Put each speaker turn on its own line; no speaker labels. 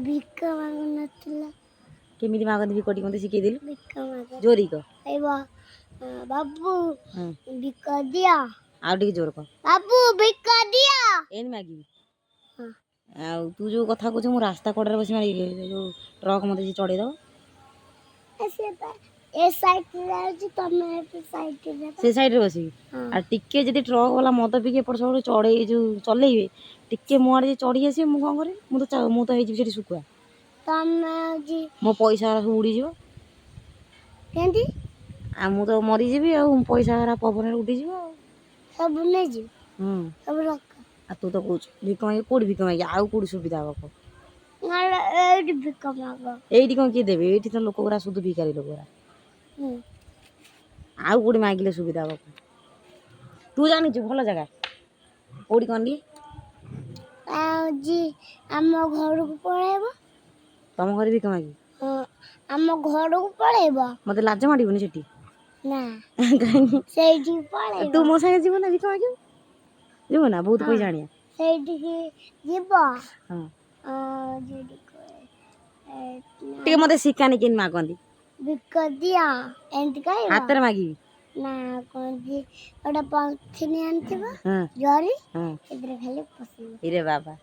ଭିକ ମାଗୁନଥିଲା।
କେମିତି ମାଗନ୍ତି ଭିକ, ଟିକେ ମୋତେ ଶିଖେଇ ଦେଲୁ।
ଭିକ ମାଗ।
ଜୋରି କହ।
କହିବ, "ବାବୁ, ଭିକ ଦିଅ।"
ଆଉ ଟିକେ ଜୋର କହ।
"ବାବୁ, ଭିକ ଦିଅ।"
ଏମିତି ମାଗିବି?
ହଁ।
ଆଉ ତୁ ଯୋଉ କଥା କହୁଛୁ, ମୁଁ ରାସ୍ତା କଡ଼ରେ ବସି ମାଗିବି, ଯୋଉ ଟ୍ରକ୍ ମୋତେ ଯେ ଚଢ଼େଇ ଦବ।
ସେ ତ ଏ ସାଇଡରେ ଯାଉଛି, ତମେ ଏ ସାଇଡରେ।
ସେ ସାଇଡ଼ରେ ବସିବି?
ହଁ।
ଆଉ ଟିକେ ଯଦି ଟ୍ରକ୍ ବାଲା ମଦ ପିଇକି ଏପଟ ସେପଟ ଚଢ଼େଇ ଯୋଉ ଚଲେଇବେ, ଟିକେ ମୋ ଆଡ଼େ ଯଦି ଚଢ଼ି ଆସିବେ, ମୁଁ କ'ଣ କରିବି? ମୁଁ ତ ହେଇଯିବି ସେଠି ଶୁଖୁଆ।
ତମେ ହଉଛି
ମୋ ପଇସା ସବୁ ଉଡ଼ିଯିବ।
କେମିତି?
ଆଉ ମୁଁ ତ ମରିଯିବି, ଆଉ ପଇସା ଗୁରା ପବନରେ ଉଡ଼ିଯିବ ଆଉ।
ସବୁ ନେଇଯିବ?
ହୁଁ।
ସବୁ ରଖ।
ଆଉ ତୁ ତ କହୁଛୁ ଭିକ ମାଗି, କୋଉଠି ଭିକ ମାଗି? ଆଉ କୋଉଠି ସୁବିଧା ହବ କହ?
ନହେଲେ ଏଇଠି ଭିକ ମାଗ।
ଏଇଠି କ'ଣ କିଏ ଦେବେ? ଏଇଠି ତ ଲୋକ ଗୁରା ସୁଧୁ ଭିକାରୀ ଲୋକ ଗୁରା। ଆଉ କୋଉଠି ମାଗିଲେ ସୁବିଧା ହବ କହ? ତୁ ଜାଣିଛୁ ଭଲ ଜାଗା କୋଉଠି କହନି?
ଆଉ ହଉଛି ଆମ ଘରକୁ ପଳେଇବ।
ତମ ଘରେ ଭିକ ମାଗିବି?
ହଁ, ଆମ ଘରକୁ ପଳେଇବ।
ମତେ ଲାଜ ମାଡ଼ିବନି ସେଠି?
ନା।
କାହିଁକି?
ସେଇଠିକି ପଳେଇବ।
ତୁ ମୋ ସାଙ୍ଗେ ଯିବୁ ନା ଭିକ ମାଗିବୁ? ଯିବୁ ନା? ବହୁତ
ହଁ।
ପଇସା ଆଣିବା।
ସେଇଠିକି ଯିବ।
ହଁ।
ଯୋଉଠି
ଟିକେ ମତେ ଶିଖାନି କେମିତି ମାଗନ୍ତି।
ଭିକ ଦିଅ, ଏମିତି କହିବ।
ହାତରେ ମାଗିବି?
ନା, କହନ୍ତି ଗୋଟେ ପଲିଥିନି ଆଣିଥିବ, ଜରି, ସେଥିରେ ଖାଲି ପଶିବ।
ଇରେ ବାବା।